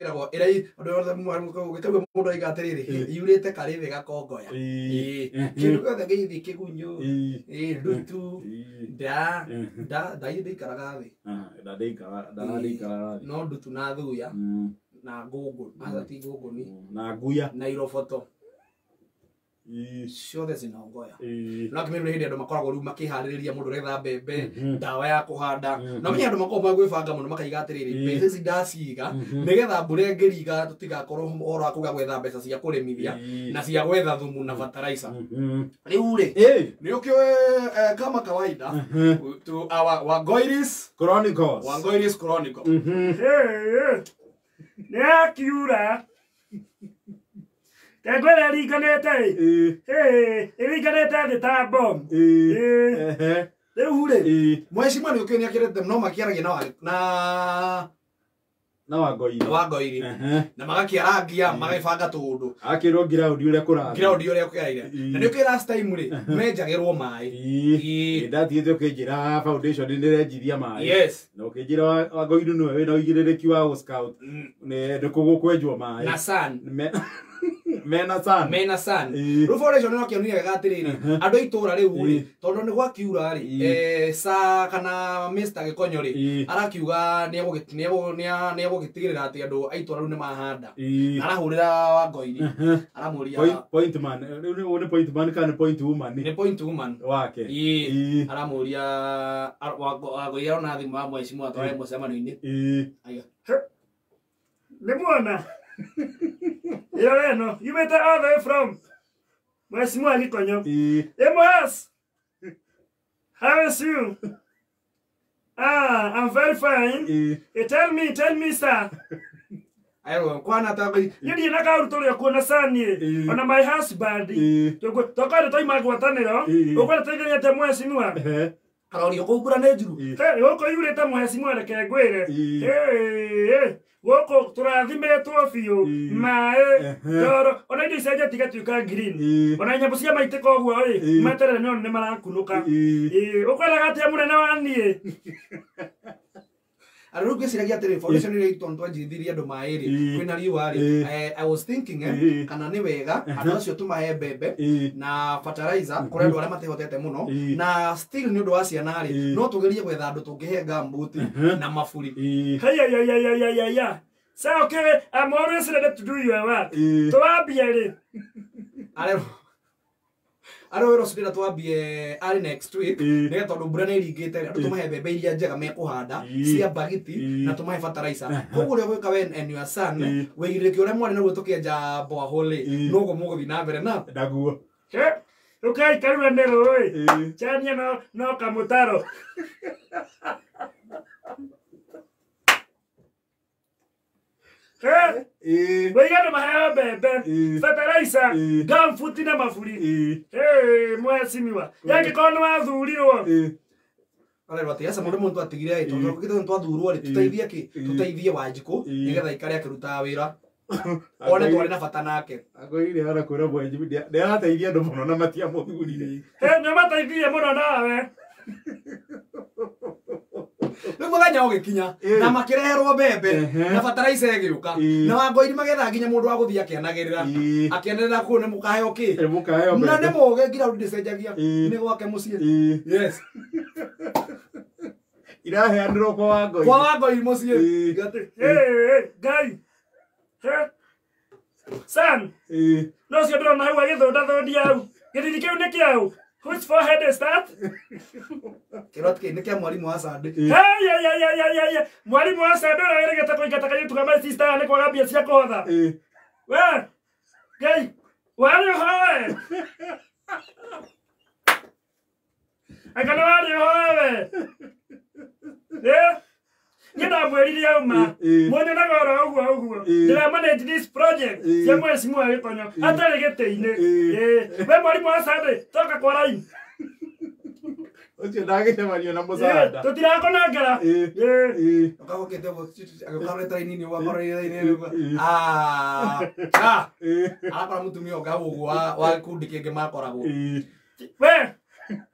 Ĩragwo ĩrai ũndũ mũndũ aiga atĩrĩrĩ yurĩte karĩthĩ gakongoya. Kĩndũ gĩothe gĩgĩthiĩ kĩgunyũ, ndutu, nda nda nda ndĩikaraga thĩ. Ndĩikaraga thĩ. No ndutu na thuya na ngũngũ, aca ti ngũngũni, na nguya na iroboto ciothe zinongoya. No kĩmĩru nĩ hĩndĩ andũ makoragwo rĩu makĩharĩrĩria mũndũ ũretha mbembe, ndawa ya kũhanda. Na menye andũ makoragwo magwĩbanga mũno makaiga atĩrĩrĩ, mbeca ici ndaciga nĩgetha mbura ĩngĩringa tũtigakorwo ũhoro wa kuga gwetha mbeca cia kũrĩmithia na cia gwetha thumu na fertilizer. Rĩu rĩ, nĩ ũkĩũĩ kama kawaida to our Wangoiris Chronicles. Wangoiris Chronicle. Nĩ yakiura Tengwe ĩrĩa ĩringanĩte ĩ, ĩringanĩte thĩ ta bomu. Rĩu rĩ, mheshimiwa nĩ ũkĩũĩ nĩ akĩrĩte no makĩaragia na na Wangoiri. Wangoiri na magakĩarangia magagĩbanga tũũndũ. Akĩrwo ngiraũndi ũrĩa kũrathiĩ. Ngiraũndi ũrĩa kũraire. Na nĩ ũkĩũĩ last time rĩ, menjagĩrwo maĩ. Ndatigĩte ũkĩnjĩra foundation nĩrenjiria maĩ. Yes. Na ũkĩnjĩra Wangoiri nĩwe wĩna ũigĩrĩrĩki wa gũ-scout. Nĩ kũgũkwenjwo maĩ. Na sun. Mena sun. Mena sun. Rĩu foundation no kĩonire wega atĩrĩrĩ, andũ a itũũra rĩu rĩ, tondũ nĩ gwakiura rĩ, sa kana Mr. Gĩkonyo rĩ, arakiuga nĩ egũgĩtigĩrĩra atĩ andũ a itũũra rĩu nĩ mahanda. Arahũrĩra Wangoiri. Aramũria point man. Rĩu nĩ point man kana nĩ point woman? Nĩ point woman. Wake. Aramũria Wangoiri arona thimũ ya mheshimiwa atware mũcemanio-inĩ. Nĩ muona. Ĩyo ĩno yumĩte all the way from Mheshimiwa Gĩkonyo. MS, how is you? Ah, I'm very fine. Tell me, tell me, sir. Ayo, kwana ta Niĩ ndirĩ na kaũndũ tũrĩ kuona sani ona my husband. Tũkwenda twaima ngwatanĩro, ũkwenda tũigĩrĩre atĩa mheshimiwa? Karorio kũu mbura nĩ njuru. Gũkũ yurĩte mheshimiwa reke ngwĩre. Gũkũ tũrathimĩtwo biũ maĩ ndoro ona indo icenjetie igatuĩka green ona nyamũ cia maitĩka ũguo ĩ meterere nĩ nĩ marakunũka. Ũkwendaga atĩa mũnene wa niĩ? Rĩu ngwĩciragia atĩrĩrĩ, foundation ĩrĩa tondũ twanjithirie andũ maĩ rĩ, kwĩna riũa rĩ, I was thinking kana nĩ wega andũ acio tũmahe mbembe na fertilizer kũrĩ andũ arĩa matehotete mũno, na still nĩ ũndũ wa ciana rĩ, no tũgerie gwetha andũ tũngĩhe gumboot na maburi. Hey, Say, okay, I'm always ready to do your work. Twambie rĩ. Arĩa wĩra ũcio ndĩrenda twambie arĩ next week, nĩgetha tondũ mbura nĩ ĩringĩte andũ tũmahe mbembe iria njega mekũhanda cia mbagiti na tũmahe fertilizer. Koguo ũrĩa ũgwĩka we and your son, wĩigĩrĩrĩki ũrĩa mwarĩ naguo tũkĩenja borehole rĩ, noguo mũgũthiĩ na mbere na naguo. Ũkaikarua nĩ rũĩ chania no kamũtaro. Wĩigana maheo mbembe, fertilizer, gumboot na maburi. Mheshimiwa, yangĩkorwo nĩ wathurirwo. Arerwo atĩ aca mũndũ mũndũ atigire ĩ, tondũ githĩ twathurwo rĩ, tũteithie kĩ? Tũteithie Wanjikũ nĩgetha aikare akĩrutaga wĩra. One twarĩ na bata nake. Wangoiri arakwĩra mheshimiwa nĩarateithia andũ mũno na matiamũthurire. Nĩ mateithirie mũno nawe. Rĩu mũthenya ũgĩkinya na makĩreherwo mbembe na fertilizer ĩgĩũka na Wangoiri magetha nginya mũndũ wa gũthiĩ akĩanagĩrĩra akĩanĩrĩra kũu nĩ mũkaheo kĩ? Na nĩ mũgĩ nginya ndĩcenjagia nĩ gwake mũciĩ. Yes. Iraheanĩrwo kwa Wangoiri. Kwa Wangoiri mũciĩ. Ngai. Son. No ũcio ndĩrona hau agĩthũndathũndia hau. Gĩthiri kĩu nĩ kĩaũ? Whose forehead is that? Kĩroti kĩ nĩ kĩa mwarimũ wa Sunday. Hey, Mwarimu wa Sunday ũrĩa wĩrĩgĩte kũingata kairĩtu ka my sister nĩ kwaga mbia cia kũhotha. We, Ngai, warĩ ũhoe. Anga nĩ warĩ ũhoe we. Niĩ ndamwĩrire auma. Mũnyonaga oro ũguo ũguo. Ndĩra manage this project cia mheshimiwa Gĩkonyo atarĩ gĩtĩ-inĩ. We mwarimũ wa Sunday, toka kwa line. Ũcio ndagĩcemanio na mũcanda. Tũtirakũnengera. Ũkagũkĩte ũguo, agĩũka raini-inĩ ũguo, akora raini-inĩ ũguo. Arakora mũtumia ũngĩ hau ũguo wa gĩkundi kĩngĩ makoragwo. We,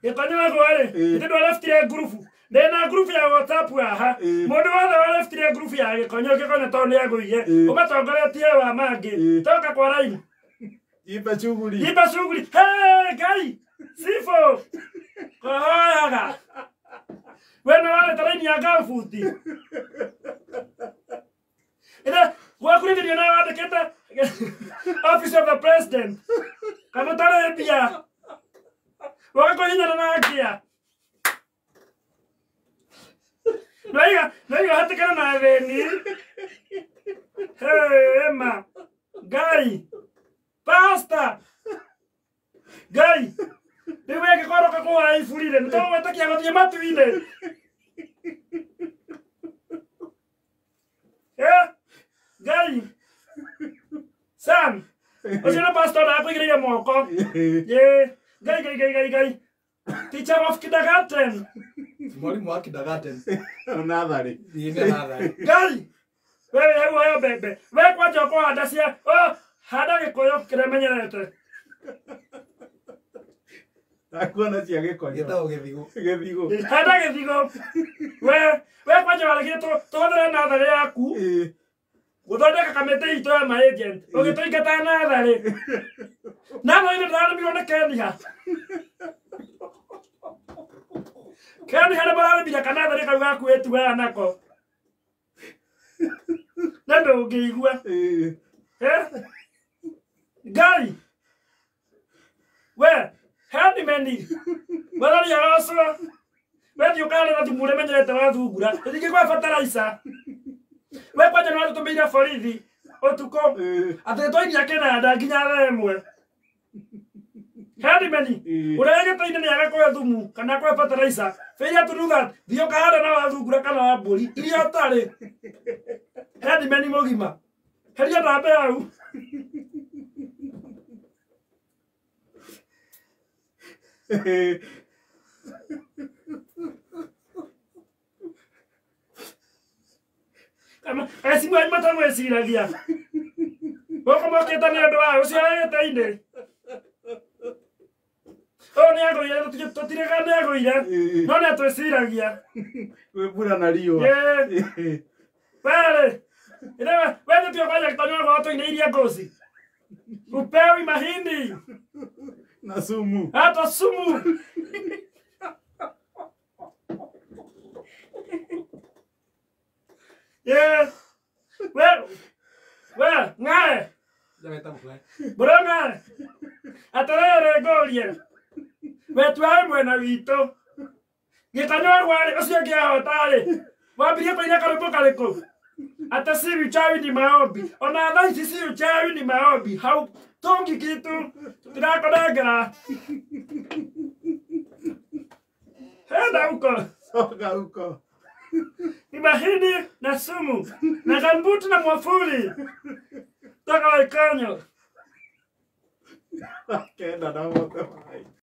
Gĩkonyo wakwa rĩ, githĩ ndwarabutire ngurubu. Ndina group ya WhatsApp haha. Mundu wothe wareftire group ya Gikonyo Gikonyo tondu ni aguire. Umatongoretie wa mangi. Toka kwa line. Ipe shughuli. Ipe shughuli. Hey Ngai. Sifo. Kohoyaga. Wena wale taraini ya gamfuti. Ida gwakurithĩrio nawe wandĩkĩte Office of the President. Kana ũtarĩ mbia. Wagakũhinyana na ngia. Noiga, noiga hatĩkana na athĩni. Hey, Emma. Ngai. Pastor. Ngai. Rĩu wengĩkorwo ũka iburi-rĩ, nĩ tũgũgwĩtĩkia gũthiĩ matu-inĩ. Eh? Ngai. Sam. Ũcio nĩ pastor ndakũigĩrĩire moko. Ĩĩ. Ngai, Ngai, Ngai, Ngai, Ngai. Teacher of kindergarten. Mwalimu wa kindergarten. Natharĩ. Ĩĩ nĩ natharĩ. Ngai. Wewe hau oya mbembe. We kwanja ũkũhanda cia, oh, handa Gĩkũyũ kĩrĩa menyerete. Ndakuona cia Gĩkonyo. Gĩtagwo gĩthigo. Gĩthigo. Handa gĩthigo. We kwanja waregire tũhũthĩre natharĩ yaku. Gũthondeka kamĩtĩ itũ ya ma agent. Ũgĩtũingata natharĩ. Natharĩ nĩ ndĩraremirwo nĩ Keniha. Keniha nĩ mararĩmire kanatharĩ kau gaku wĩtuaga nako. Na ndũngĩigua. Ngai. We, handyman. Mwathani agocwo. We thiĩ ũkahande na thumu ũrĩa menyerete wa thungura. Ĩthingĩ kwa fertilizer. We kwanja nĩ watũtũmĩire borithi ũtukũ. Atĩ twainia kĩnanda nginya thaa ĩmwe. Handyman, ũrĩa wĩ gĩtĩ-inĩ nĩ agakũhe thumu kana akũhe fertilizer. Failure to do that, thiĩ ũkahande na wa thungura kana wa mbũri iria ũtarĩ. Handyman mũgima. Heria ndambe hau. Eci mwanyu matagwĩciragia. Gũkũ mokĩte nĩ ũndũ wa ũcio wĩ gĩtĩ-inĩ. Ũyũ nĩ agũire, tũtirĩga nĩ agũire, no nĩ atwĩciragia. Kwĩ mbura na riũa. Ĩĩ. Werĩ, we nĩtue kwanja Gĩkonyo gwakorwo tũinĩirie ngũci. Upewi mahindi. Na sumu. Hata sumu. Yeah. We, ngae. Bro ngae. Atĩrĩrĩ ngũrie. We twae mwena witũ. Gĩkonyo rwarĩ ũcio ũngĩ ahota-rĩ. Wambirie kũina karwĩmbo karĩkũ? Ata si uchawi ni maombi. Ona thaa ici si uchawi ni maombi. Hau tungi kitu. Tũtirakũnengera. Henda huko. Soka huko. Ni mahindi na sumu na gambuti na mwafuli. Toka Waikonyũ. Kenda na moto.